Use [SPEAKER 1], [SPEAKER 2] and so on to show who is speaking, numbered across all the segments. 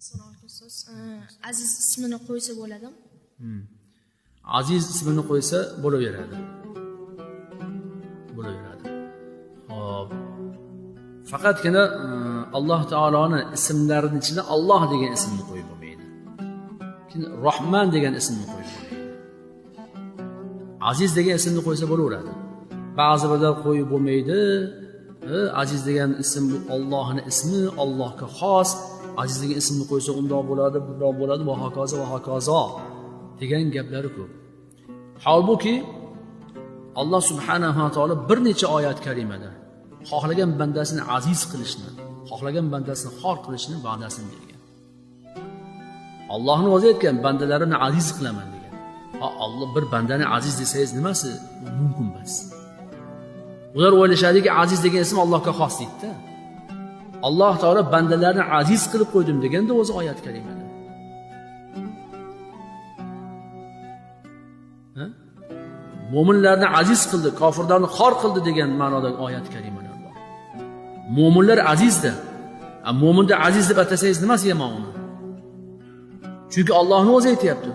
[SPEAKER 1] Assalomu alaykum ustoz. Aziz ismini qo'ysa bo'ladimi?
[SPEAKER 2] Aziz ismini qo'ysa bo'laveradi. Bo'laveradi. Xo'p. Faqatgina Alloh taoloni ismlarining ichida Alloh degan ismni qo'yib bo'lmaydi. Keyin Rahman degan ismni qo'yib bo'lmaydi. Aziz degan ismni qo'ysa bo'laveradi. Ba'zi birlar qo'yib bo'lmaydi. Aziz degan ism bu Allohning ismi, Allohga xos. Aziz degan ismni qo'ysa undoq bo'ladi, bundoq bo'ladi va hokazo va hokazo degan gaplari ko'p. Holbuki Alloh subhanahu va taolo bir necha oyat karimada xohlagan bandasini aziz qilishni, xohlagan bandasini xor qilishni va'dasini bergan. Allohning o'zi aytgan, bandalarimni aziz qilaman degan. Ha, Alloh bir bandani aziz desangiz nimasi mumkin emas. Ular o'ylashadiki, aziz degan ism Allohga xos deydi-da. Alloh taolo bandalarni aziz qilib qo'ydim deganda o'zi oyat karimada. Mo'minlarni aziz qildi, kofirlarni xor qildi degan ma'nodagi oyat karimalar bor. Mo'minlar azizdir. Mo'minni aziz deb atasangiz nimasi yomon uni? Chunki Allohning o'zi aytayapti.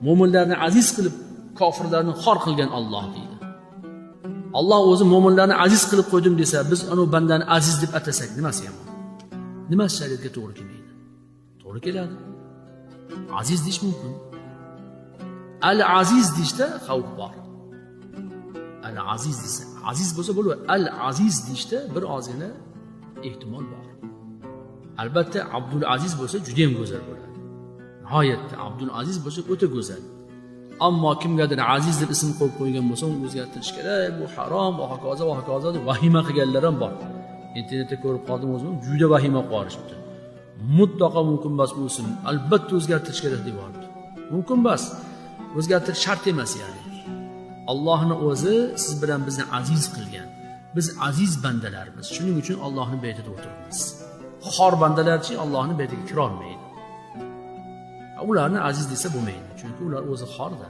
[SPEAKER 2] Mo'minlarni aziz qilib, kofirlarni xor qilgan Alloh deydi. Alloh o'zi mo'minlarni aziz qilib qo'ydim desa, biz anu bandani aziz deb atasak nimasi yomon? Nimasi shariatga to'g'ri kelmaydi? To'g'ri keladi. Aziz deyish mumkin. Al-aziz deyishda xavf bor. Al-aziz desa, aziz bo'lsa bo'ladi. Al-aziz deyishda bir ozgina ehtimol bor. Albatta Abdul Aziz bo'lsa juda ham go'zal bo'ladi. Nihoyatda Abdul Aziz bo'lsa o'ta go'zal. Ammo kimgadir Aziz deb ism qo'yib qo'ygan bo'lsa, uni o'zgartirish kerak, bu harom va hokazo va hokazo deb vahima qilganlar ham bor. Internetda ko'rib qoldim o'zim, juda vahima qilib yuborishibdi. Mutlaqo mumkin emas bu ism, albatta o'zgartirish kerak deb yuboribdi. Mumkin emas. O'zgartirish shart emas ya'ni. Allohning o'zi siz bilan bizni aziz qilgan. Biz aziz bandalarmiz. Shuning uchun Allohning baytida o'tiribmiz. Xor bandalarchi Allohning baytiga kira olmaydi. Ularni aziz desa bo'lmaydi, chunki ular o'zi xorda.